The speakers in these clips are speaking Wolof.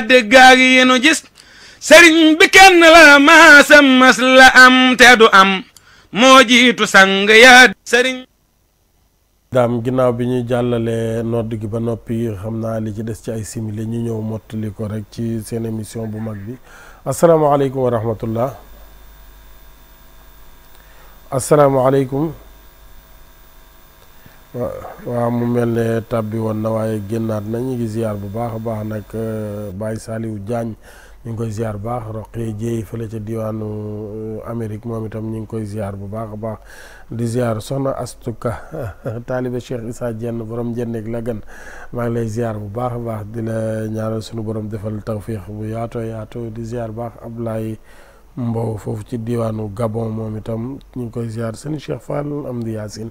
dégg ak yi nu gis sëriñ bi kenn la maasam mas la am te du am moo jiitu sang ya sëriñ daam ginnaaw bi ñuy jàllale nodd gi ba noppi xam naa li ci des ci ay simili ñu ñëw mottali ko rek ci seen émission bu mag bi asalaamaaleykum wa rahmatullah asalaamaaleykum waaw mu mel ne tàbbi woon na waaye génnaat na ñu ngi ziar bu baax a baax nag Baye Saliou Diagne ñu ngi koy ziar bu baax Roqee Jéey fële ca diwaanu Amérique moom itam ñu ngi koy ziar bu baax a baax di ziar soxna Astuka taalibe Cheikh Issa Dieng borom Jenneeg la gën maa ngi lay ziar bu baax a baax di la ñaanal suñu borom defal tawfiix bu yaatoo yaatoo di ziar bu baax Ablaye Mbow foofu ci diwaanu Gabon moom itam ñu ngi koy ziar sëñ Cheikh Fall Amdi Yacine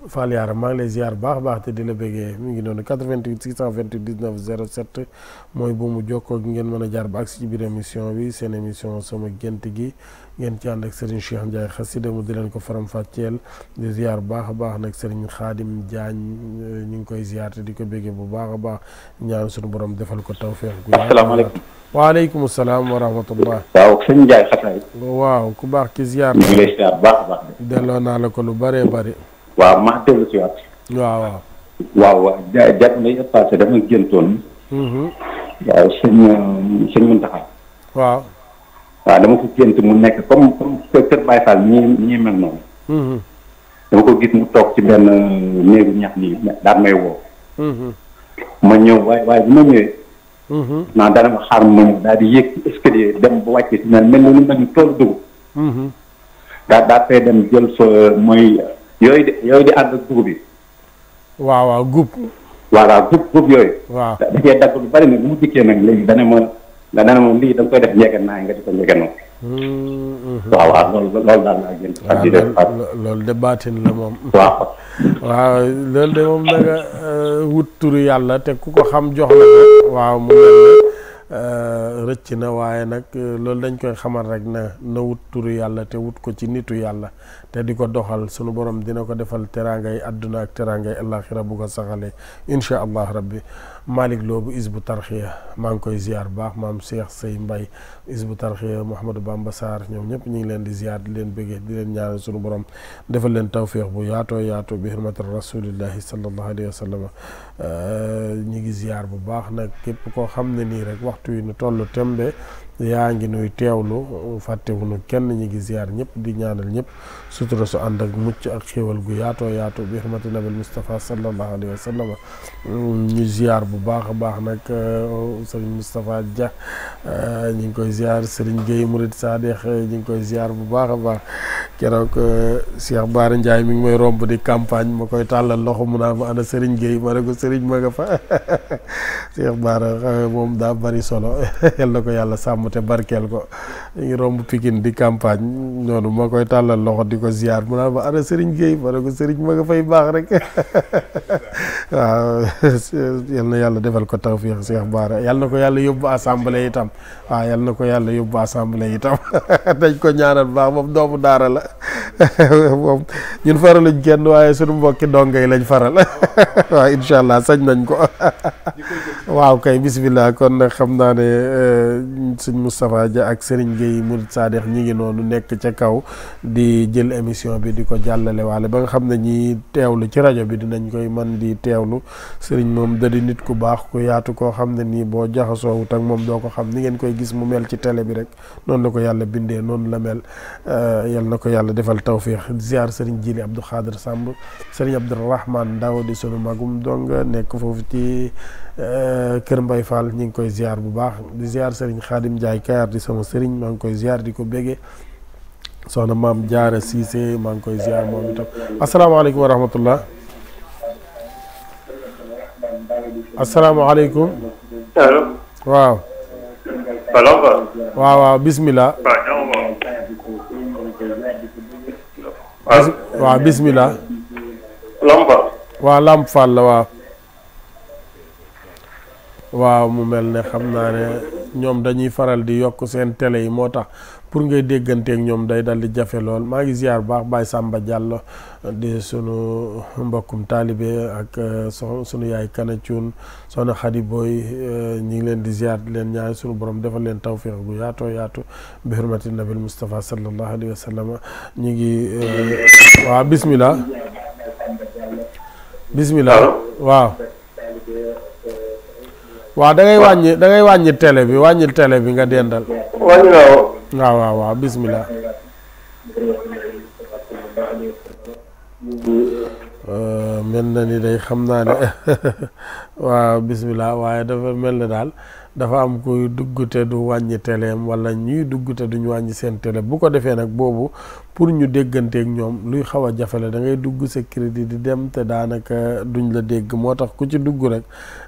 Fall Yaram maa ngi lay ziar baax a baax te di la bëggee mi ngi noonu 88 628 19 07 mooy bu mu jokkoo gi ngeen mën a jaar ba agsi ci biir émission bi seen émission sama gént gi ngeen ci ànd ak Serigne Cheikh Ndiaye xasida mu di leen ko faram fàcceel di ziar bu baax a baax nag Serigne Khadim Diagne ñu ngi koy ziar te di ko bëggee bu baax a baax ñaan suñu borom defal ko tawfeex gu asalaamaaleykum waaleykum salaam wa rahmatullah waaw sëñ Ndiaye xasaay waaw ku baax ki ziar ñu ngi lay ziar baax a baax delloo naa la ko lu bëree bëri waaw maa dellu si waat waaw waaw jamono yi passé dama géntoon waaw sëñ Muntaxa waaw dama ko gént mu nekk comme kër Baye Fall ñii mel noonu dama ko gis mu toog ci benn néegu ñax nii daal may woo ma ñëw waaye bu ma ñëwee naa dana ma xaar ma ñëw daal di yéeg escalier dem ba wàcce si mel na lu mel ni toolu dugub daa fay dem jël fa mooy yooyu di ànd ak dugub bi waaw gub voilà gub yooyu waaw da cee dagg lu bari nag bu mu dikkee nag léegi dana ma lii da nga koy def njëgën naa nga di ko njëgënoo waaw loolu daal laa gën loolu de baatin la moom waaw loolu de moom da nga wut turu yàlla te ku ko xam jox la ko waaw mu mel ne rëcc na waaye nag loolu dañ koy xamal rek na wut turu yàlla te wut ko ci nitu yàlla te di ko doxal sunu borom dina ko defal teraangay àdduna ak teraangay àllaaxira bu ko saxalee incha allah rabbi Malick Lo bu Hizbut Tarqiyyah maa ngi koy ziar baax maam Cheikh Sey Mbaye Hizbut Tarqiyyah Mouhamadou Bamba Sarr ñoom ñëpp ñu ngi leen di ziar di leen bëggee di leen ñaanal sunu borom defal leen tawféex bu yaatoo yaatoo bi hurmati rasulillahi sallallahu alayhi wa sallam ñu ngi ziar bu baax nag képp koo xam ne nii rek waxtu wi nu toll tembe yaa ngi nuy teewlu fàttewunu kenn ñi ngi ziar ñëpp di ñaanal ñëpp sutura su ànd ak mucc ak xéewal gu yaatoo yaatoo bi hurmati nabil Mustafa sallallahu alayhi wa sallam ñu ziar bu baax a baax nag sëriñ Moustapha Dia ñu ngi koy ziar sëriñ Gueye Mourid Sadikh ñu ngi koy ziar bu baax a baax keroog Cheikh Bara Ndiaye mi ngi may romb di campagne ma koy tàllal loxo mu naa ma ana sëriñ Gueye ma ne ko sëriñ ma nga fa Cheikh Bara moom daa bari solo yal na ko yàlla sàmm te barkeel ko ñu ngi romb Pikine di campagne noonu ma koy tàllal loxo di ko ziar mu naa ma ana sëriñ Gueye ma ne ko sëriñ ma nga fay baax rek waaw yal na yàlla defal ko tawfiix Cheikh Bara yal na ko yàlla yóbbu assemblée itam waaw yal na ko yàlla yóbbu assemblée itam dañ ko ñaanal baax moom doomu daara la moom ñun faraluñ kenn waaye suñu mbokki donga yi lañ faral waaw incha allah sañ nañ ko waaw kay bisimilah kon nag xam naa ne sëñ Moustapha Dia ak Serigne Gueye Mourid Sadikh ñi ngi noonu nekk ca kaw di jël émission bi di ko jàllale waale ba nga xam ne ñi teewlu ci rajo bi dinañ koy mën di teewlu Serigne moom da di nit ku baax ku yaatu koo xam ne nii boo jaxasoowut ak moom doo ko xam ni ngeen koy gis mu mel ci télé bi rek noonu la ko yàlla bindee noonu la mel yal na ko yàlla defal tawfiix ziar Serigne Jili Abdou Khadir Samb Serigne Abdourahmane Ndaw di sunu magum dong nekk foofu ci Kër Mbay Fall ñu ngi koy ziar bu baax di ziar Serigne Khadim Ndiaye Kayar di sama Serigne maa ngi koy ziar di ko béggee soxna maam Jaara Cissé maa ngi koy ziar moom itam asalaamaaleykum wa rahmatullah asalaamaaleykum allo waaw waaw bismillah waaw bismillah waaw Lamp Fall la waaw mu mel ne xam naa ne ñoom dañuy faral di yokk seen télé yi moo tax pour ngay dégganteeg ñoom day dal di jafe lool. maa ngi ziar bu baax Baye Samba Diallo di sunu mbokkum taalibe ak sunu yaay Kana Cuun soxna Xadi Boy ñi ngi leen di ziar di leen ñaan sunu borom defal leen tawfiq gu yaatoo yaatu bi hurmati nabil Mustafa sallallahu alayhi wa sallam. ñu ngi waaw bismillah waaw waaw da ngay wàññi télé bi wàññil télé bi nga dendal. waaw bismillah. mel na ni day xam naa ne waaw bismillah waaye dafa mel ne daal dafa am kuy dugg te du wàññi téléem wala ñuy dugg te duñ wàññi seen télé bu ko defee nag boobu pour ñu dégganteeg ñoom luy xaw a jafale da ngay dugg sa crédit di dem te daanaka duñ la dégg moo tax ku ci dugg rek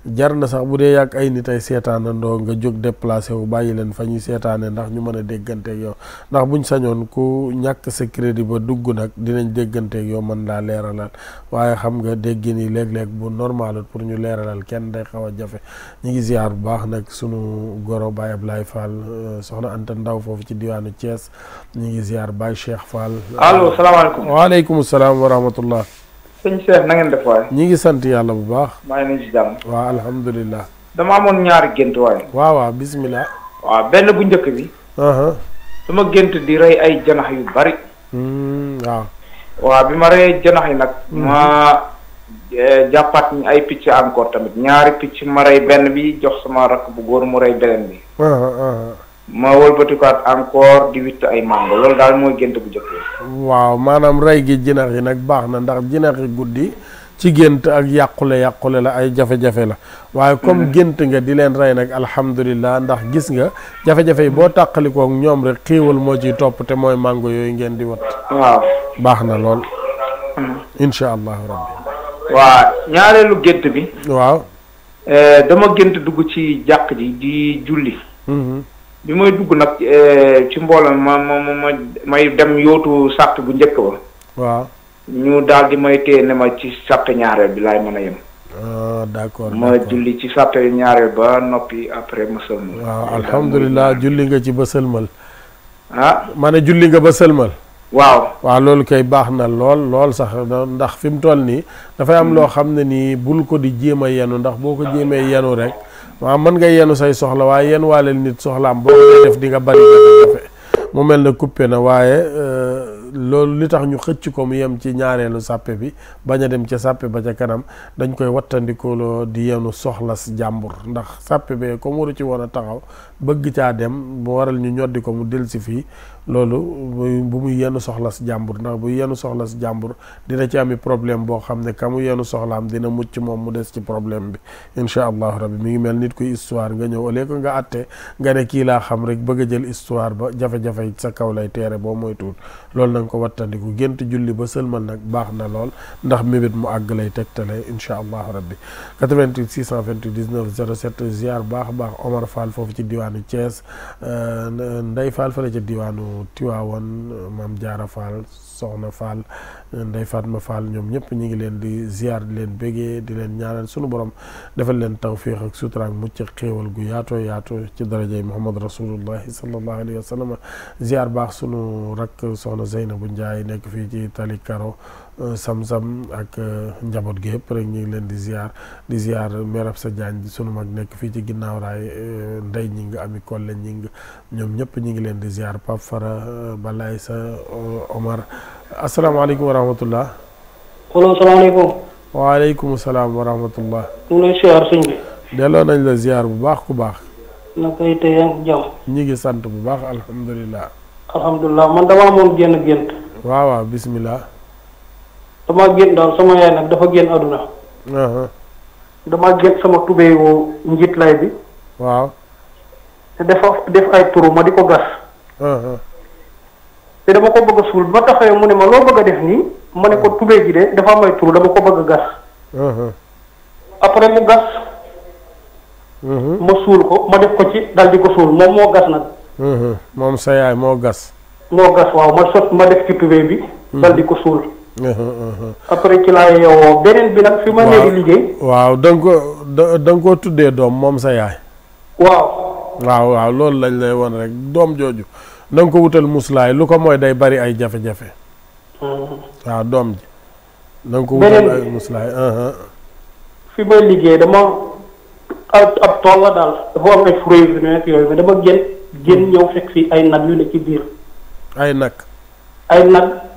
jar na sax bu dee yàgg ay nit ay seetaanandoo nga jóg déplacé wu bàyyi leen fa ñuy seetaane ndax ñu mën a dégganteeg yow ndax buñ sañoon ku ñàkk sa crédit ba dugg nag dinañ dégganteeg yow mën laa leeralal waaye xam nga dégg ni léeg-léeg bu normalut pour ñu leeralal kenn day xaw a jafe. ñu ngi ziar bu baax nag sunu goro Baye Ablaye Fall soxna Anta Ndaw foofu ci diwaanu Thiès ñu ngi ziar Baye Cheikh Fall. allo salaamaaleykum. waaleykum salaam wa rahmatullah. sëñ Cheikh na ngeen def waay. ñi ngi sant yàlla bu baax. maa ngi leen si jàmm. waaw alhamdulilah. dama amoon ñaari gént waay. waaw bismillah. waaw benn bu njëkk bi. dama gént di rey ay janax yu bari. waaw bi ma reyee janax yi nag. ma jàppaat ay picc encore tamit ñaari picc ma rey benn bi jox sama rakk bu góor mu rey beneen bi. ma wëlbatikuwaat encore di witt ay mango loolu daal mooy gént bu njëkk. waaw maanaam rey gi jinax yi nag baax na ndax jinax yi guddi ci gént ak yàqule la ay jafe-jafe la waaye comme gént nga di leen rey nag alhamdulilah ndax gis nga jafe-jafe yi boo tàqalikook ñoom rek xiiwal moo ciy topp te mooy mango yooyu ngeen di wat. waaw baax na lool. incha allahu rabbi. waaw ñaareelu gént bi. waaw. dama gént dugg ci jàkk ji di julli. bi may dugg nag ci mbooloo may dem yootu sàpp bu njëkk ba. waaw. ñu daal di may téye ne ma ci sàpp ñaareel bi laay mën a yem. d'accord ma julli ci sàpp ñaareel ba noppi après ma sëlmal. waaw alhamdulilah julli nga ci ba sëlmal. ma ne julli nga ba sëlmal. waaw loolu kay baax na lool sax ndax fi mu toll nii dafay am loo xam ne nii bul ko di jéem a yenu ndax boo ko jéemee yenu rek waaw mën nga yenu say soxla waaye yen waaleel nit soxlaam boo ko def di nga bari jafe-jafe mu mel ne coupé na waaye loolu li tax ñu xëcc ko mu yem ci ñaareelu sàppe bi bañ a dem ca sàppe ba ca kanam dañ koy wattandikuloo di yenu soxlas jàmbur ndax sàppe bee comme waru ci woon a taxaw bëgg caa dem mu waral ñu ñoddi ko mu delsi fii loolu bu muy yenn soxlas jàmbur ndax bu yenn soxlas jàmbur dina ci ami problème boo xam ne ka mu yenn soxlaam dina mucc moom mu des ci problème bi incha allahu rabbi mi ngi mel nit kuy histoire nga ñëw au lieu que nga àtte nga ne kii laa xam rek bëgg a jël histoire ba jafe-jafe sa kaw lay teere boo moytuwul loolu na nga ko wattandiku gént julli ba sëlmal nag baax na lool ndax mébét mu àgg lay tegtale incha allahu rabbi 88 628 19 07 ziar baax Omar Fall foofu ci diwaanu Thiès Ndey Fall fële ca diwaanu Tiwaawoon Maam Jaara Fall Soxna Fall Ndey Fatma Fall ñoom ñëpp ñu ngi leen di ziar di leen bégee di leen ñaanal sunu borom defal leen tawfiix ak sutura ak mucc ak xéewal gu yaatoo yaatoo ci darajay Muhammad rasulullahi sallallahu alayhi wa sallam ziar baax sunu rakk soxna Zeynabu Njaay nekk fii ci Tali Karo Sam-Sam ak njaboot gi yëpp rek ñu ngi leen di ziar merab sa jaañ sunu mag nekk fii ci ginnaaw raay ndey ñi nga ami kolle ñi nga ñoom ñëpp ñu ngi leen di ziar Pape Fara Balaay sa Omar asalaamaaleykum wa rahmatullah. allo salaamaaleykum. waaleykum salaam wa rahmatullah. ñu ngi lay ziar sëñ bi. delloo nañ la ziar bu baax ku baax. na koy tey ak jàmm. ñi ngi sant bu baax alhamdulilah. alhamdulilah man dama amoon génn gént. waaw bismillah. dama génn daal sama yaay nag dafa génn àdduna. dama génn sama tubéewu njiit lay bi. waaw. te def ay turu ma di ko gas. te dama ko bëgg a suul ba taxawee mu ne ma loo bëgg a def nii ma ne ko tubéy ji de dafa am ay turu dama ko bëgg a gas. après mu gas. ma suul ko ma def ko ci dal di ko suul moom moo gas nag. moom sa yaay moo gas. moo gas waaw ma def ci tubéy bi. dal di ko suul. après ci laa yow beneen bi nag fi ma nee di liggéey. waaw da nga ko tuddee doom moom sa yaay. waaw. waaw waaw loolu lañ lay won rek doom jooju na nga ko wutal muslaay lu ko mooy day bari ay jafe-jafe waaw doom ji na nga ko wutal ay muslaay fi may liggéey dama ab tool la daal dafa am ay fruits yu nekk yooyu mais dama génn ñëw fekk fii ay nag yu ne ci biir ay nag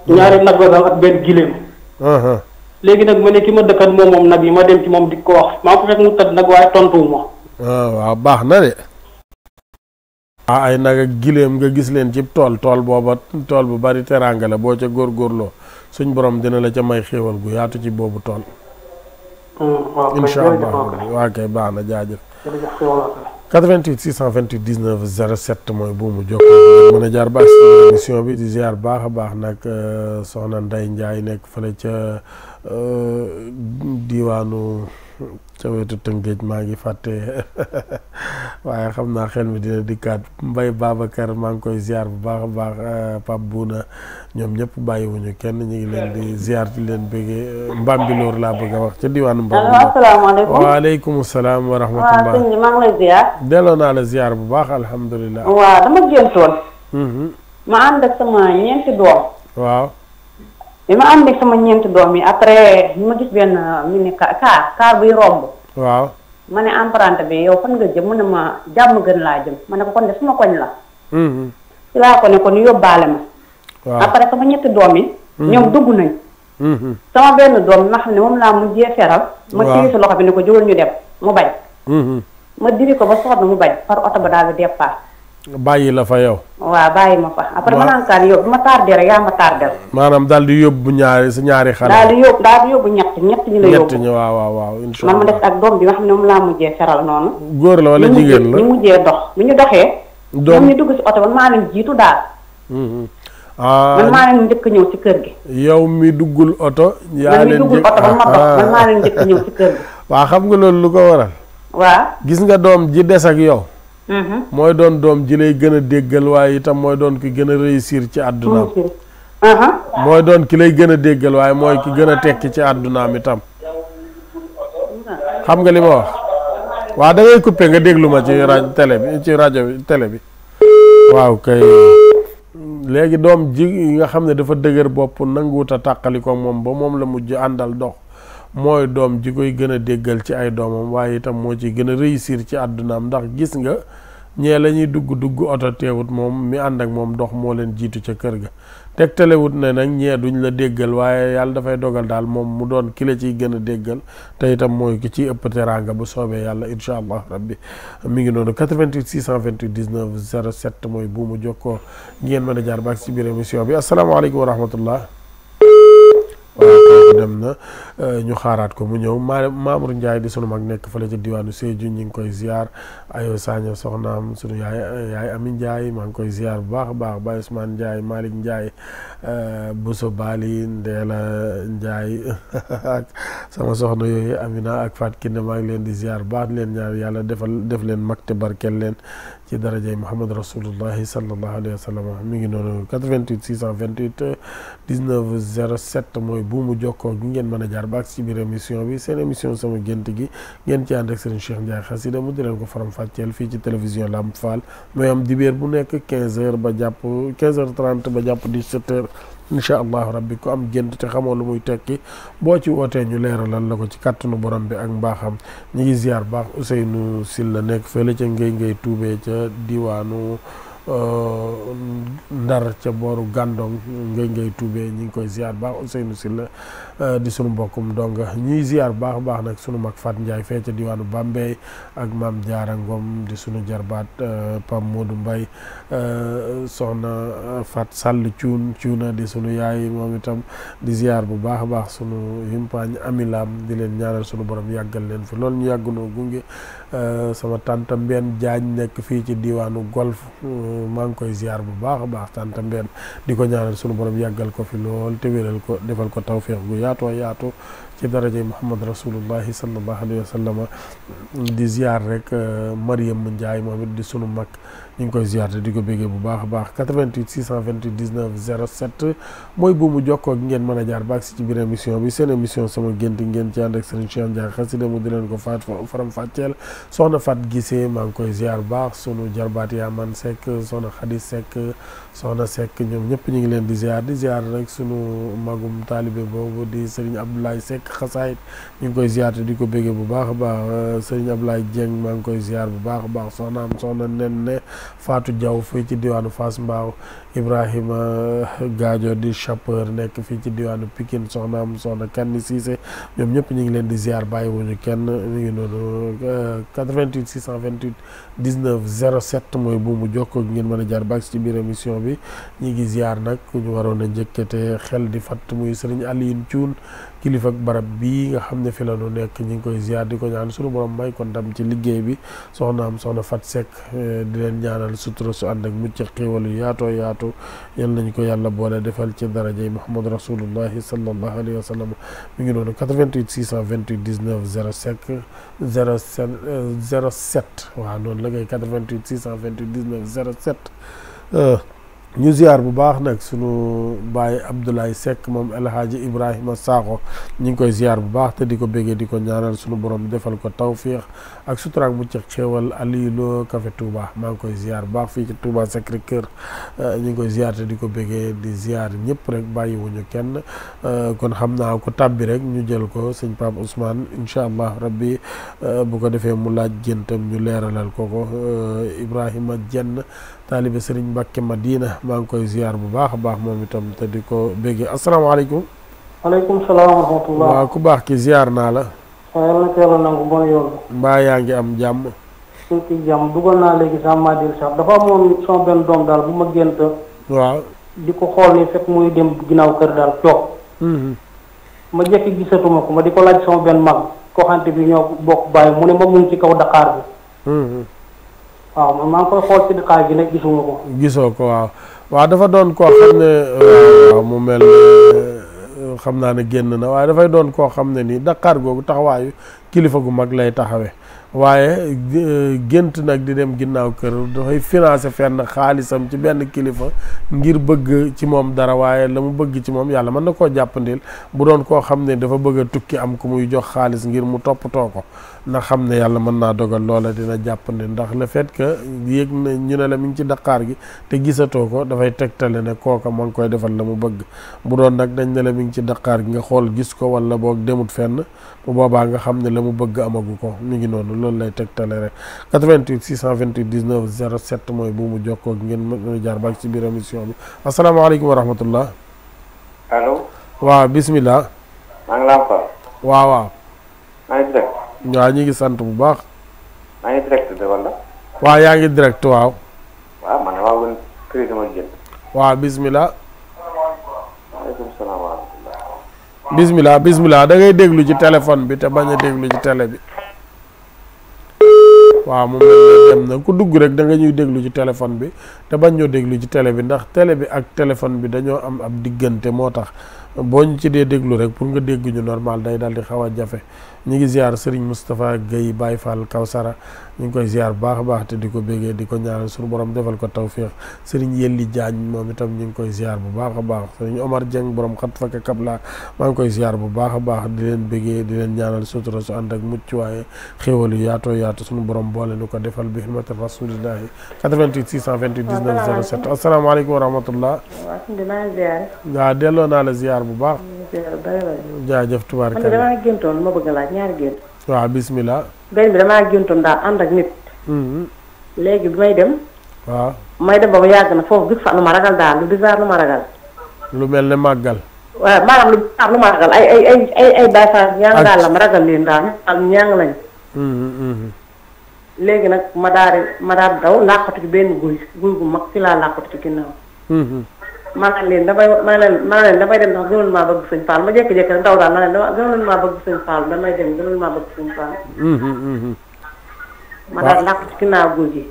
ñaari nag la daal ak benn giléem léegi nag ma ne ki ma dëkkat moom nag yi ma dem ci moom di ko wax maa ko fekk mu tëdd nag waaye tontuwuma waaw baax na de ay nag ak giléem nga gis leen ci tool booba tool bu bari teraanga la boo ca góorgóorloo suñ borom dina la ca may xéewal gu yaatu ci boobu tool incha allah waa kay baax na jaajëf 88 628 19 07 mooy buumu jokkoo mën a jaar baax si émission bi di ziar baax a baax nag soxna Ndey Njaay nekk fële ca diwaanu ca wetu Tëngéej maa ngi fàtte waaye xam naa xel mi dina dikkaat Mbay Babacar maa ngi koy ziar bu baax a baax Pape Bouna ñoom ñëpp bàyyiwuñu kenn ñu ngi leen di ziar di leen bëggee Mbambilor laa bëgg a wax ca diwaanu Mbambilor. asalaamaaleykum waaleykum salaam wa rahmatullah. waaw sëñ bi maa ngi lay ziar. delloo naa la ziar bu baax alhamdulilah. waaw dama géntoon. ma ànd ak sama ñeenti doom. waaw. bi ma ànd ak sama ñeenti doom yi après ma gis benn mini car buy romb. waaw. ma ne emprunté bi yow fan nga jëm mu ne ma jàmm gën laa jëm ma ne ko kon de suma koñ la. ci laa ko ne kon yóbbaale ma. waaw après sama ñetti doom yi. ñoom dugg nañ. sama benn doom bi ma xam ne moom laa mujjee feral. ma téye si loxo bi ne ko jógal ñu dem mu bañ. ma diri ko ba sonn mu bañ par oto ba daal di départ. bàyyi la fa yow. waaw bàyyi ma fa après ma naan kaan yow bi ma tardé rek yaa ma tardé. maanaam daal di yóbbu ñaari xale. daal di yóbbu ñett ñu la yóbbu. ñett ñi waaw incha allah man ma def ak doom bi nga xam ne moom laa mujjee feral noonu. góor la wala jigéen la ñu mujjee dox bi ñu doxee. doom ñu dugg si oto man maa leen jiitu daal. man maa leen njëkk ñëw ci kër gi. yow mi duggul oto. yaa leen duggul oto ba ma dox man maa leen njëkk ñëw ci kër gi. waaw xam nga loolu lu ko waral. waaw gis nga doom ji des ak yow. mooy doon doom ji lay gën a déggal waaye itam mooy doon ki gën a réussir ci àddunaam. mooy doon ki lay gën a déggal waaye mooy ki gën a tekki ci àddunaam itam. xam nga li ma wax. waaw da ngay coupé nga déglu ma ci rajo télé bi ci rajo bi télé bi. waaw kay. léegi doom ji nga xam ne dafa dëgër bopp nanguwut a tàqali ko moom ba moom la mujj àndal dox mooy doom ji koy gën a déggal ci ay doomam waaye itam moo ci gën a réussir ci àddunaam ndax gis nga ñee la ñuy dugg oto teewut moom mi ànd ak moom dox moo leen jiitu ca kër ga tegtalewut ne nag ñee duñ la déggal waaye yàlla dafay dogal daal moom mu doon ki la ciy gën a déggal te itam mooy ki ciy ëpp teraanga bu soobee yàlla incha allah rabbi mi ngi noonu 88 628 19 07 mooy buumu jokkoo ngeen mën a jaar baak ci biir émission bi asalaamaaleykum wa rahmatullah waaw kooku dem na ñu xaaraat ko mu ñëw Mamour Ndiaye di sunu mag nekk fële ca diwaanu Sédhiou ñu ngi koy ziar ayo Saña soxnaam sunu yaay Ami Ndiaye maa ngi koy ziar bu baax a baax Baye Ousmane Ndiaye Malick Ndiaye Bousso Bali Ndeela Ndiaye ak sama soxna yooyu Amina ak Fat Kinde maa ngi leen di ziar bu baax di leen ñaar yàlla def leen mag te barkeel leen ci darajay Muhammad rasulullahi sallallahu alayhi wa sallam mi ngi noonu 88 628 19 07 mooy buumu jokkoo gi ngeen mën a jaar ba ak ci biir émission bi seen émission sama gént gi ngeen ci ànd ak Serigne Cheikh Ndiaye Xasida mu di leen ko faram fàcceel fii ci télévision Lamp Fall mooy am dibéer bu nekk 15h ba jàpp 15h30 ba jàpp 17h incha allahu rabbi ku am gént te xamoo lu muy tekki boo ci wootee ñu leeralal la ko ci kàttanu borom bi ak mbaaxam ñu ngi ziar baax Ousseynou Sylla nekk fële ca ngay tuubee ca diwaanu Ndar ca booru Gandon ngay tuubee ñu ngi koy ziar baax Ousseynou Sylla di sunu mbokkum donga ñuy ziar baax nag sunu mag Fat Ndiaye fee ca diwaanu Bambey ak maam Diarra Ngom di sunu jarbaat Pam Modou Mbaye soxna Fat Sall cuuna di sunu yaay moom itam di ziar bu baax sunu himpaañ amilam di leen ñaanal sunu borom yàggal leen fi loolu ñu yàggunoo gunge sama tante Mbène Diagne nekk fii ci diwaanu Golf maa ngi koy ziar bu baax tante Mbène di ko ñaanal sunu borom yàggal ko fi lool te wéral ko defal ko tawféex gu yaatoo yaatu ci daraje Muhammad rasulullahi sallallahu alayhi wa sallam. di ziar rek Mariam Ndiaye moom it di sunu mag ñu ngi koy ziar te di ko béggee bu baax a baax 88 628 19 07 mooy bu mu jokkoo ak ngeen mën a jaar baag si ci biir émission bi seen émission sama gént ngeen ci ànd ak Serigne Cheikh Ndiaye xasida mu di leen ko faram fàcceel soxna Fat Gisee maa ngi koy ziar bu baax sunu jarbaat Yaman Seck soxna Khady Seck soxna Seck ñoom ñëpp ñu ngi leen di ziar rek sunu magum taalibe boobu di Serigne Abdoulaye Seck xasaayit ñu ngi koy ziar te di ko béggee bu baax a baax Serigne Abdoulaye Dieng maa ngi koy ziar bu baax a baax soxna nen Fatou Diaw fii ci diwaanu Fass Mbao Ibrahima Gaajo di chauffeur nekk fii ci diwaanu Pikine soxna Kanni Cissé ñoom ñëpp ñu ngi leen di ziar bàyyiwuñu kenn ñu ngi noonu 88 628 19 07 mooy bu mu jokkoo ngeen mën a jaar baax ci biir émission bi ñi ngi ziar nag ku ñu waroon a njëkkate xel di fatt muy Serigne Alioune Thioune kilifa ak barab bii nga xam ne fi la ñu nekk ñu ngi koy ziar di ko ñaan suñu borom may ko ndam ci liggéey bi soxna Fat Seck di leen ñaanal sutura su ànd ak mucc xéewal yu yaatoo yaatu yal nañu ko yàlla boole defal ci darajay Muhammad rasulullahi sallallahu alayhi wa sallam mi ngi noonu 88 628 19 07 waaw noonu la ngay 88 628 19 07 ñu ziar bu baax nag sunu baay Abdoulaye Seck moom El Hadji Ibrahima Sakho ñu ngi koy ziar bu baax te di ko béggee di ko ñaanal sunu borom defal ko tawfiix ak sutura ak mucc xéewal Aliou Lo Café Touba maa ngi koy ziar bu baax fii ci Touba Sacré Cœur ñu ngi koy ziar te di ko béggee di ziar ñëpp rek bàyyiwuñu kenn kon xam naa ko tàbbi rek ñu jël ko sëñ Pape Ousmane incha allah rabbi bu ko defee mu laaj géntam ñu leeralal ko Ibrahima Jenn taalibe Serigne Mbacke Madina maa ngi koy ziar bu baax a baax moom itam te di ko béggee asalaamaaleykum. waaleykum salaam wa rahmatullah. waaw ku baax ki ziar naa la. yàlla na ko yàlla nangu bon yoon. mbaa yaa ngi am jàmm. suñu jàmm dugal naa léegi sax Madil sax dafa amoon sama benn doom daal bu ma gént. waaw di ko xool ni fekk muy dem ginnaaw kër daal toog. ma jekki gisatuma ko ma di ko laaj sama benn mag koo xamante bi ñoo bokk bàyyi mu ne ma mun ci kaw Dakar bi. waaw man maa ngi koy xool ci Dakar gi nag gisuma ko. gisoo ko waaw dafa doon koo xam ne waaw mu mel xam naa ne génn na waaye dafay doon koo xam ne nii Dakar googu taxawaayu kilifa gu mag lay taxawee waaye gént nag di dem ginnaaw kër dafay financé fenn xaalisam ci benn kilifa ngir bëgg ci moom dara waaye la mu bëgg ci moom yàlla mën na koo jàppandil bu doon koo xam ne dafa bëgg a tukki am ku muy jox xaalis ngir mu toppatoo ko na xam ne yàlla mën naa dogal loola dina jàppandi ndax le fait que yéeg na ñu ne la mi ngi ci Dakar gi te gisatoo ko dafay tegtale ne kooka ma ngi koy defal la mu bëgg bu doon nag dañ ne la mi ngi ci Dakar gi nga xool gis ko wala boog demut fenn bu boobaa nga xam ne la mu bëgg amagu ko mi ngi noonu loolu lay tegtale rek 88 628 19 07 mooy bu mu jokkoo ngeen mën a jaar baag ci biir émission bi asalaamaaleykum wa rahmatullah. allo. waaw bismillah. maa ngi laa fa. waaw. maa ngi direct. waaw ñu ngi sant bu baax. maa ngi direct de wala. waaw yaa ngi direct waaw. waaw man maa ngi kër dama jël. waaw bismillah. waaleykum salaam wa rahmatulah. bismillah da ngay déglu ci téléphone bi te bañ a déglu ci télé bi. waaw mu mel ne dem na ku dugg rek da nga ñuy déglu ci téléphone bi te bañ ñoo déglu ci télé bi ndax télé bi ak téléphone bi dañoo am ab diggante moo tax boo ñu ci dee déglu rek pour nga dégg ñu normal day daal di xaw a jafe ñu ngi ziar Serigne Moustapha Guèye Baye Fall Kawsara ñu ngi koy ziar bu baax a baax te di ko béggee di ko ñaanal suñu borom defal ko tawféex Serigne Yelli Diagne moom itam ñu ngi koy ziar bu baax a baax Serigne Omar Dieng borom xat fakka kabla maa ngi koy ziar bu baax a baax di leen béggee di leen ñaanal sutura su ànd ak mucc waaye xéewal yu yaatoo yaatu suñu borom boole nu ko defal bi himati rasulillahi 88 628 19 07 asalaamaaleykum wa rahmatullah. waaw delloo naa la ziar bu baax. jaajëf tubaarkalla. man damaa géntoon ma bëgg laaj ñaari gént. waaw bismillah. benn bi damaa géntoon daal ànd ak nit. léegi bi may dem. waaw may dem ba mu yàgg na foofu gis fa lu ma ragal daal lu bizarre lu ma ragal. lu mel ne màggal. waaw maanaam lu bizarre lu ma ragal ay bayfaal ñaang daal la ma ragal leen daal ñaang lañ. léegi nag ma daal daw làqatu ci benn guy gu mag ci laa làqatu ci ginnaaw. ma ne leen damay dem ndax gënoon maa bëgg sëñ Fall ma jékki-jékki rek ndaw daal ma ne gënoon maa bëgg sëñ Fall damay dem gënoon maa bëgg sëñ Fall. ma daal làqatu ci ginnaaw guy gi.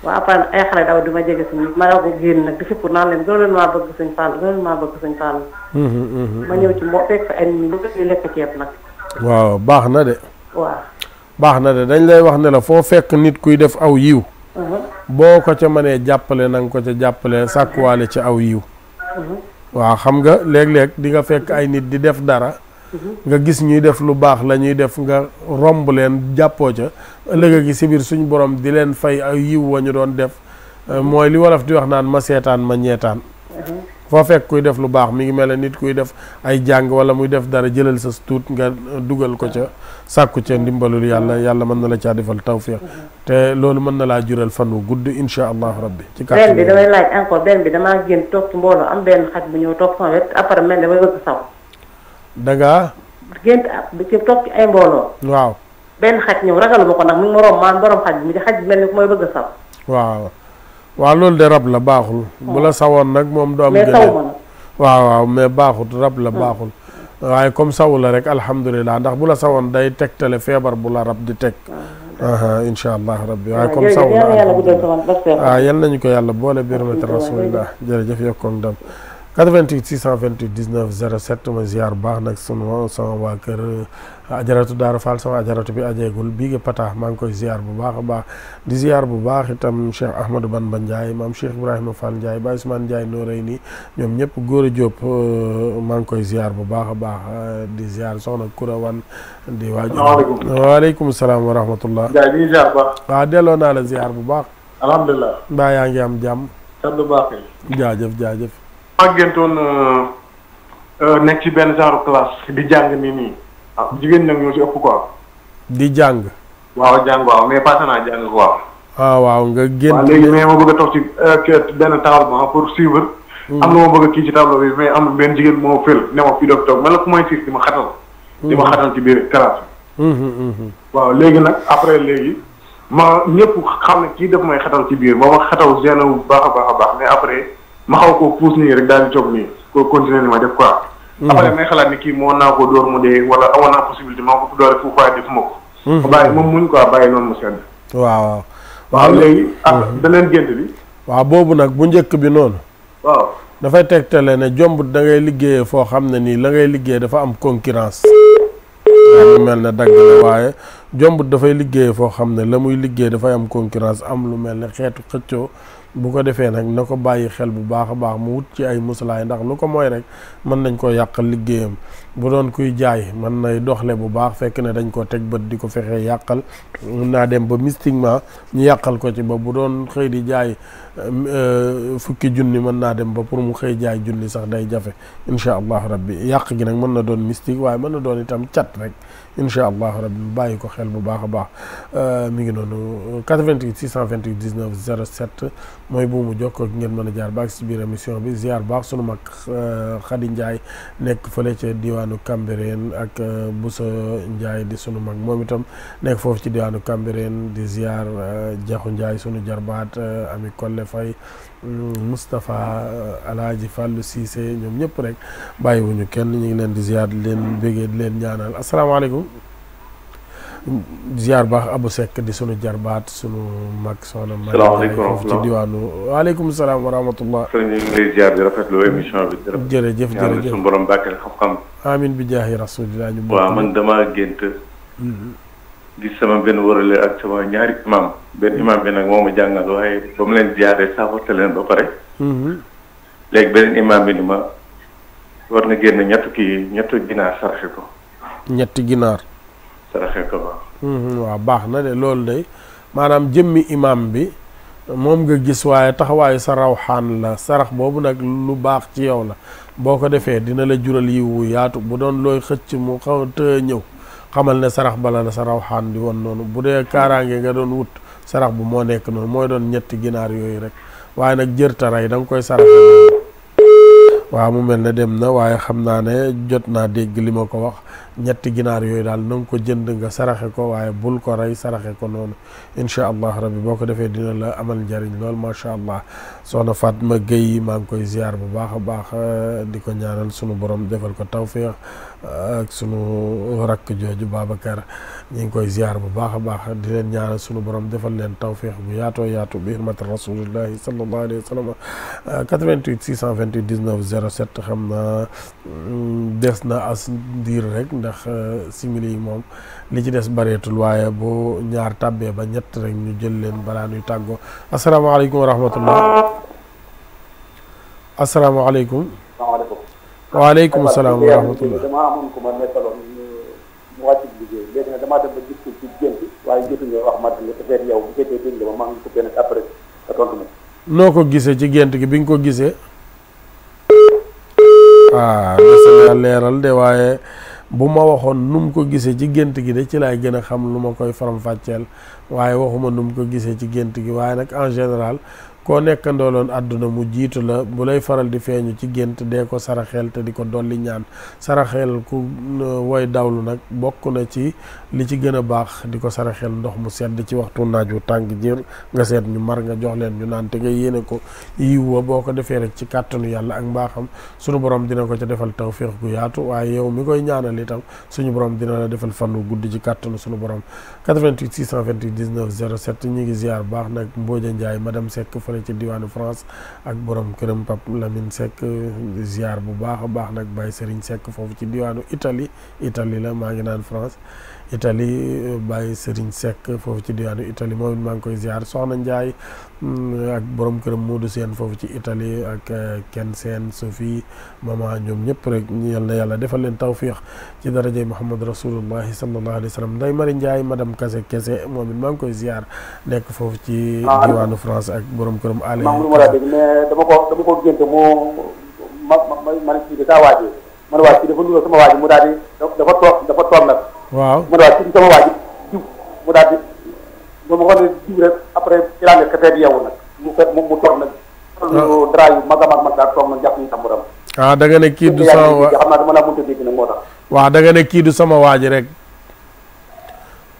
waaw après ay xale daw di ma jege si ma daw ko génn nag di fi pour naan leen gën leen maa bëgg sëñ Fall gën leen maa bëgg sëñ Fall. ma ñëw ci fekk fa ay nit ñi bëgg lekk ceeb nag. waaw baax na de. waaw. baax na de dañ lay wax ne la foo fekk nit kuy def aw yiw. boo ko ca mënee jàppale na nga ko ca jàppale sàkkuwaale ci aw yiw. waaw xam nga léeg-léeg di nga fekk ay nit di def dara. nga gis ñuy def lu baax la ñuy def nga romb leen jàppoo ca ëllëg gi si biir suñ borom di leen fay ay yiw wa ñu doon def mooy li wolof di wax naan ma seetaan ma ñeetaan. foo fekk kuy def lu baax mi ngi mel ne nit kuy def ay jàng wala muy def dara jëlal sa tuut nga dugal ko ca sàkku ca ndimbalul yàlla mën na la caa defal tawfiq te loolu mën na laa jural fan wu gudd insha allahu rabbi. ci kàttan benn bi damay laaj encore benn bi damaa génn toog ci mbooloo am benn xaj bu ñëw toog sama wet après mel damay bëgg saw. dangaa. gént ci toog ci ay mbooloo. waaw. benn xaj ñëw ragaluma ko nag mu ngi ma romb maan borom xaj bi xaj bi mel ni ku may bëgg saw. waaw loolu de rab la baaxul. bu la sawoon nag moom du am. mais saw ma nag. waaw mais baaxul rab la baaxul. waaye comme sawu la rek alhamdulilah ndax bu la sawoon day tegtale feebar bu la rab di teg. incha allah rabbi waaye comme sawu la waaw yal nañu ko yàlla boole bi hurmati rasulillah jërëjëf yokkoon dem 88 628 19 07 ma ziar bu baax nag sama waa kër ajaratu Daara Fall sama ajaratu bi ajeegul bii nga pataax maa ngi koy ziar bu baax a baax di ziar bu baax itam Cheikh Ahmadou Bamba Ndiaye maam Cheikh Ibrahima Fall Ndiaye Baye Ousmane Ndiaye noorey nii ñoom ñëpp góor a jóob maa ngi koy ziar bu baax a baax di ziar soxna Koura Wan di waaju waaleykum salaam wa rahmatullah Ndiaye di ziar bu baax waaw delloo naa la ziar bu baax alhamdulilah mbaa yaa ngi am jàmm sant bu baax jaajëf maa géntoon nekk ci benn genre classe di jàng nii jigéen nag ñoo ci ëpp quoi. di jàng. waaw jàng waaw mais passé naa jàng quoi. waaw nga génn. waaw léegi mais ma bëgg a toog ci benn table pour suivre. am na ma bëgg a kii ci tableau bi mais am benn jigéen moo fël ne ma fii doog toog man la ku may siis di ma xatal. di ma xatal ci biir classe bi. waaw léegi nag après léegi ma ñëpp xam ne kii daf may xatal ci biir ba ma xataw gêné wu baax a baax mais après. ma xaw ko puus nii rek daal di toog nii ko continuer ni ma def quoi. après may xalaat ni kii moo naa ko dóor mu dee wala amoon naa possibilité maa ko doole fu waaye defuma ko. ma bàyyi moom muñ quoi bàyyi noonu mu sedd. waaw léegi beneen gént bi. waaw boobu nag bu njëkk bi noonu. waaw dafay tegtale ne jombut da ngay liggéeyee foo xam ne nii la ngay liggéey dafa am concurrence. waaw mel ne dagg la waaye jombut dafay liggéeyee foo xam ne la muy liggéey dafay am concurrence am lu mel ne xeetu xëccoo. bu ko defee nag na ko bàyyi xel bu baax a baax mu wut ci ay muslaay ndax lu ko mooy rek mën nañ koo yàqal liggéeyam bu doon kuy jaay mën nay doxle bu baax fekk ne dañ ko teg bët di ko fexee yàqal mun naa dem ba mystiquement ñu yàqal ko ci ba bu doon xëy di jaay fukki junni mën naa dem ba pour mu xëy jaay junni sax day jafe incha allah rabbi yàq gi nag mën na doon mystique waaye mën na doon itam cat rek incha allah rabbi bàyyi ko xel bu baax a baax mi ngi noonu 88 628 19 07 mooy bu mu jokkoo ak ngeen mën a jaar baax si biir émission bi ziar baax sunu mag Khady Ndiaye nekk fële ca diwaanu Cambérène ak Boussa Ndiaye di sunu mag moom itam nekk foofu ci diwaanu Cambérène di ziar Diakhou Ndiaye sunu jarbaat Ami Kolle Faye Moustapha Alaaji Fallou Cissé ñoom ñëpp rek bàyyiwuñu kenn ñu ngi leen di ziar di leen bégee di leen ñaanal asalaamaaleykum ziar baax Abou Seck di sunu jarbaat sunu mag soxna ma foofu ci diwaanu waaleykum salaam wa rahmatullah ñu ngi lay ziar di rafetlu émission bi jërëjëf suñu borom bàkkeel xam-xam amin bi jaahi rasulillah ñu waaw man dama gént gis sama benn wërale ak sama ñaari imam benn imam bi nag moo ma jàngal waaye ba mu leen ziaree saafarte leen ba pare léegi beneen imam bi ni ma war nga génn ñetti ginaar saraxe ko ñetti ginaar saraxe ko waaw baax na de loolu day maanaam jëmmi imam bi moom nga gis waaye taxawaayu sa rawxaan la sarax boobu nag lu baax ci yow la boo ko defee dina la jural yiwu yaatu bu doon looy xëcc mu xaw të ñëw xamal ne sarax bala la sa rawxaan di woon noonu bu dee kaaraange nga doon wut sarax bu moo nekk noonu mooy doon ñetti ginaar yooyu rek waaye nag jërta rey da nga koy saraxe waaw mu mel ne dem na waaye xam naa ne jot naa dégg li ma ko wax ñetti ginaar yooyu daal na nga ko jënd nga saraxe ko waaye bul ko rey saraxe ko noonu incha allah rabbi boo ko defee dina la amal njariñ lool macha allah. soxna Fatma Gueye maa ngi koy ziar bu baax a baax di ko ñaanal sunu borom defal ko tawfiq ak sunu rakk jooju Babacar ñu ngi koy ziar bu baax a baax di leen ñaanal sunu borom defal leen tawfiq bu yaatoo yaatu bi hurmati rasulillahi sallallahu alayhi wa sallam. 88 628 19 07 xam naa des na as ndiir rek ndax simili yi moom li ci des bareetul waaye bu ñaar tàbbee ba ñett rek ñu jël leen balaa ñuy tàggoo. asalaamaaleykum wa rahmatullah. asalaamaaleykum. waaleykum salaam wa rahmatullah. damaa amoon ko ma nekkaloon mu wàcc liggéey léegi nag damaa dem ba gis ko ci gént waaye jotuñu wax ma dëgg peut-être yow bu fekkee dégg nga ma maa ngi ko benn après nga tontu ma. noo ko gisee ci gént gi bi nga ko gisee. des na leeral de waaye bu ma waxoon nu mu ko gisee ci gént gi de ci laay gën a xam lu ma koy faram-fàcceel waaye waxuma nu mu ko gisee ci gént gi waaye nag en général koo nekkandooloon àdduna mu jiitu la bu lay faral di feeñu ci gént dee ko saraxeel te di ko dolli ñaan saraxeel ku woy dawlu nag bokk na ci li ci gën a baax di ko saraxeel ndox mu sedd ci waxtu naaj wu tàng jër nga seet ñu mar nga jox leen ñu naan te nga yéene ko yiw wa boo ko defee rek ci kàttanu yàlla ak mbaaxam sunu borom dina ko ca defal tawfiix gu yaatu waaye yow mi koy ñaanal itam suñu borom dina la defal fan wu gudd ci kàttanu sunu borom. 88 628 19 07 ñu ngi ziar baax nag Mbooja Ndiaye madame Seck ci diwaanu France ak borom këram Pape Lamine Seck ziar bu baax a baax nag Baye Serigne Seck foofu ci diwaanu Italie la maa ngi naan France Italie Baye Serigne Seck foofu ci diwaanu Italie moom it maa ngi koy ziar Soxna Ndiaye ak borom këram Modou Sène foofu ci Italie ak Ken Sène Sophie mama ñoom ñëpp rek yal na yàlla defal leen tawfiix ci darajay Muhammad rasulullahi sallallahu alayhi wa sallam Ndeye Marie Ndiaye madame Kese moom it maa ngi koy ziar nekk foofu ci diwaanu France ak borom këram Allé. maa ngi la dégg mais dama ko gént ma kii de kaa waajee man waa kii dafa nuyoo sama waaji mu daal di dafa toog nag. waaw man waa kii sama waaji jiw mu daal di ba ma ko ne jiw rek après ci laa nekk xeet yeewu nag mu toog nag. waaw dara yu mag a mag daal toog nag jàpp ñu tamburam. da nga ne kii du sama waa xam naa dama la mënta dégg nag moo tax. waaw da nga ne kii du sama waaji rek.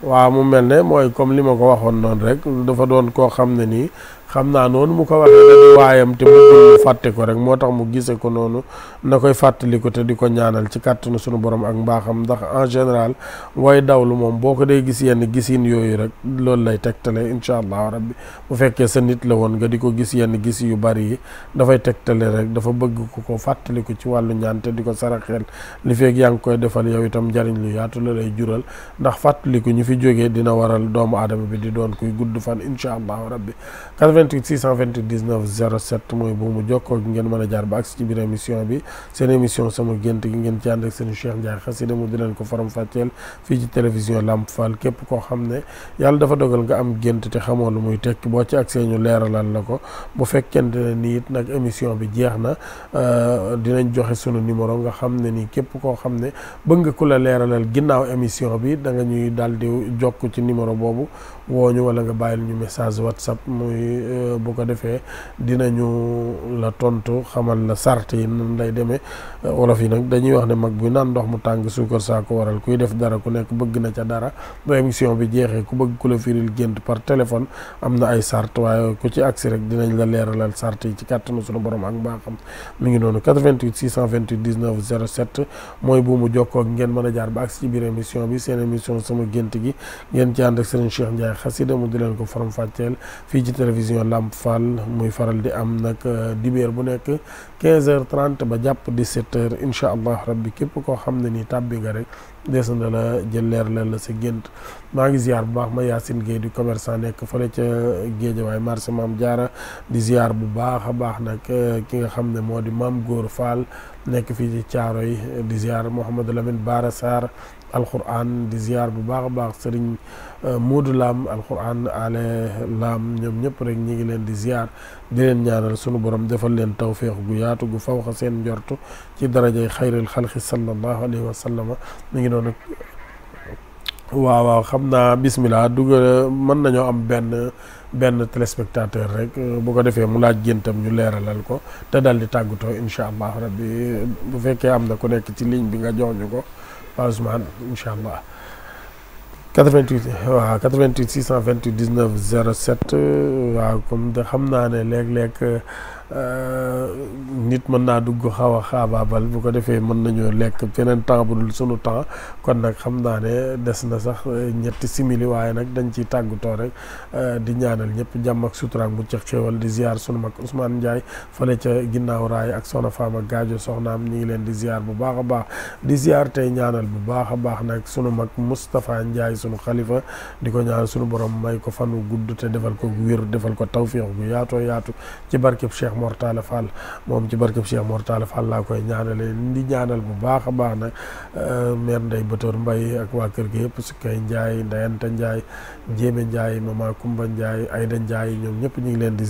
waaw mu mel ne mooy comme li ma ko waxoon noonu rek dafa doon koo xam ne nii xam naa noonu mu ko waxee da di waayam te mu fàtte ko rek moo tax mu gisee ko noonu na koy fàttaliku te di ko ñaanal ci kàttanu sunu borom ak mbaaxam ndax en général wooy dawlu moom boo ko dee gis yenn gisin yooyu rek loolu lay tegtale incha allah rabbi bu fekkee sa nit la woon nga di ko gis yenn gis yu bari yi dafay tegtale rek dafa bëgg ku ko fàttaliku ci wàllu ñaan te di ko saraxeel li feeg yaa ngi koy defal yow itam njariñ lu yaatu la lay jural ndax fàttaliku ñu fi jógee dina waral doomu aadama bi di doon kuy gudd fan incha allah rabbi 88 628 19 07 mooy bu mu jokkoo gi ngeen mën a jaar ba agsi ci biir émission bi seen émission sama gént gi ngeen ci ànd ak seen Cheikh Ndiaye Xasida mu di leen ko faram fàcceel fii ci télévision Lamp Fall képp koo xam ne yàlla dafa dogal nga am gént te xamoo lu muy tekki boo ci agsee ñu leeralal la ko bu fekkente ne nii it nag émission bi jeex na dinañ joxe sunu numéro nga xam ne nii képp koo xam ne bëgg nga ku la leeralal ginnaaw émission bi da nga ñuy daal di jokk ci numéro boobu wooñu wala nga bàyyil ñu message WhatsApp muy bu ko defee dinañu la tontu xamal la sart yi nan lay demee wolof yi nag dañuy wax ne mag bu naan ndox mu tàng suukar saa ko waral kuy def dara ku nekk bëgg na ca dara ba émission bi jeexee ku bëgg ku la firil gént par téléphone am na ay sart waaye ku ci agsi rek dinañ la leeralal sart yi ci kàttanu sunu borom ak mbaaxam mi ngi noonu 88 628 19 07 mooy bu mu jokkoo ak ngeen mën a jaar ba agsi ci biir émission bi seen émission sama gént gi ngeen ci ànd ak Serigne Cheikh Ndiaye Xasida mu di leen ko faram fàcceel fii ci télévision Lamp Fall muy faral di am nag dibéer bu nekk 15h30 ba jàpp 17h incha allah rabbi képp koo xam ne nii tàbbi nga rek des na la jël leer la sa gént maa ngi ziar bu baax ma Yacine Gueye di commerçant nekk fële ca Guédiawaye marché Maam Jaara di ziar bu baax a baax nag ki nga xam ne moo di Maam Góor Fall nekk fii ci Thiaroye di ziar Mouhamadou Lamine Bara Sarr alquran di ziar bu baax a baax Serigne Modou Lam alquran ale Lam ñoom ñëpp rek ñi ngi leen di ziar di leen ñaanal sunu borom defal leen tawféex gu yaatu gu fawxa seen njortu ci darajay xayril xalqi sallallahu alayhi wa sallama mi ngi noonu waaw xam naa bismillah dugal mën nañoo am benn téléspectateur rek bu ko defee mu laaj géntam ñu leeralal ko te dal di tàggatoo incha allah rabbi bu fekkee am na ku nekk ci ligne bi nga jox ñu ko waaw Ousmane incha allah 88 waaw 88 628 19 07 waaw comme de xam naa ne léeg-léeg nit mën naa dugg xaw a xaabaabal bu ko defee mën nañoo lekk feneen temps bu dul sunu temps kon nag xam naa ne des na sax ñetti simili waaye nag dañ ciy tàggatoo rek di ñaanal ñëpp jàmm ak sutura ak mucc ak xéwal di ziar sunu mag Ousmane Ndiaye fële ca ginnaaw raay ak Soxna Fama Gaajo soxnaam ñu ngi leen di ziar bu baax a baax di ziar tey ñaanal bu baax a baax nag sunu mag Moustapha Ndiaye sunu xalifa di ko ñaanal sunu borom may ko fan wu gudd te defal ko wér defal ko tawfiix gu yaatoo yaatu ci barkeb Cheikh Mortala Fall moom ci barkeb Cheikh Mortala Fall laa koy ñaanale di ñaanal bu baax a baax nag mère Ndeye Batoor Mbaye ak waa kër gi yëpp Sukay Ndiaye Ndeyanta Ndiaye Jéeme Ndiaye Mama Kumba Ndiaye Ayda Ndiaye ñoom ñëpp ñu ngi leen di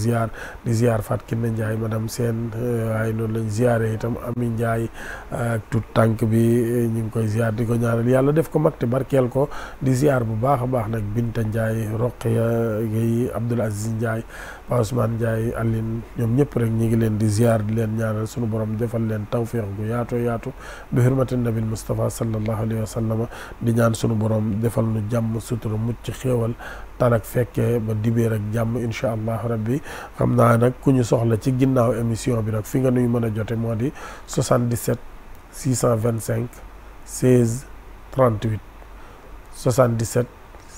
ziar Fat Kiné Ndiaye madame Sène waaye noonu lañ ziare itam Ami Ndiaye ak tout tànk bi ñu ngi koy ziar di ko ñaanal yàlla def ko mag te barkeel ko di ziar bu baax a baax nag Binta Ndiaye Roqeya Gueye Abdoul Aziz Ndiaye Pa Ousmane Ndiaye Aline ñoom ñëpp rek ñi ngi leen di ziar di leen ñaanal sunu borom defal leen tawfiix gu yaatoo yaatu bi hurmati nabil Mustafa sallallahu alayhi wa sallam di ñaan sunu borom defal nu jàmm sutura mucc xéewal talak fekkee ba dibéer ak jàmm incha allah rabbi xam naa nag ku ñu soxla ci ginnaaw émission bi nag fi nga nuy mën a jote moo di 77 625 16 38 77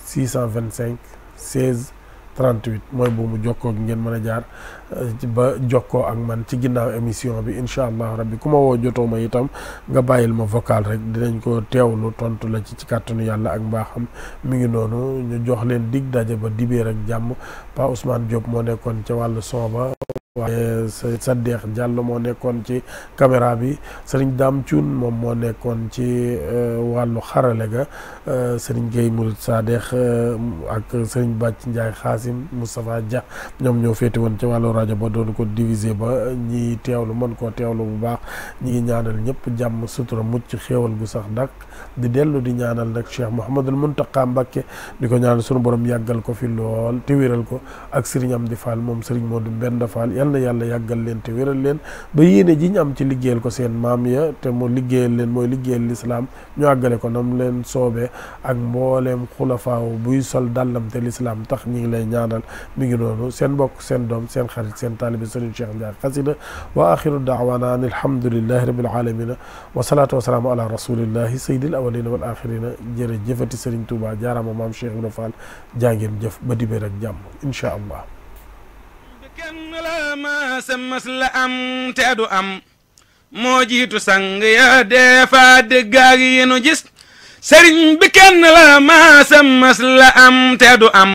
625 16 38 mooy bu mu jokkoo ak ngeen mën a jaar ba jokkoo ak man ci ginnaaw émission bi incha allah rabbi ku ma woo jotoo ma itam nga bàyyil ma vocal rek dinañ ko teewlu tontu la ci kàttanu yàlla ak mbaaxam mi ngi noonu ñu jox leen dig daje ba dibéer ak jàmm Pa Ousmane Diop moo nekkoon ca wàllu son ba waaye Saddeex Diallo moo nekkoon ci caméra bi sëriñ Dame Thioune moom moo nekkoon ci wàllu xarale ga sëriñ Gueye Mourid Sadeex ak sëriñ Bàcc Ndiaye Xaasim Moustapha Dia ñoom ñoo féete woon ci wàllu rajo ba doon ko diviser ba ñi teewlu mën koo teewlu bu baax ñi ngi ñaanal ñëpp jàmm sutura mucc xéewal gu sax dak di dellu di ñaanal nag Cheikh Mouhamadul Muntaqa Mbacké di ko ñaanal sunu borom yàggal ko fi lool te wéral ko ak sëriñ Amdi Fall moom sëriñ Modou Mbenda Fall yal na yàlla yàggal leen te wéral leen ba yéene ji ñu am ci liggéeyal ko seen maam ya te mu liggéeyal leen mooy liggéeyal lislaam ñu àggale ko nam leen soobee ak mbooleem xulafaaw buy sol dàllam te lislaam tax ñi ngi lay ñaanal mi ngi noonu seen mbokk seen doom seen xarit seen taalibi sëriñ Cheikh Ndiaye Xasida wa axiru daawana an alhamdulillahi rabbil alamina wa salaatu wa salaamu ala rasulillahi sayyidil awalina wal axirina jërëjëfati sëriñ Touba jaarama maam Cheikh Ibrahima Fall jàngeen jëf ba dibéer ak jàmm incha allah kenn la ma semmas la am te du am moo jiitu sang ya defa dégg ak yi nu gis sëriñ bi kenn la ma semmas la am te du am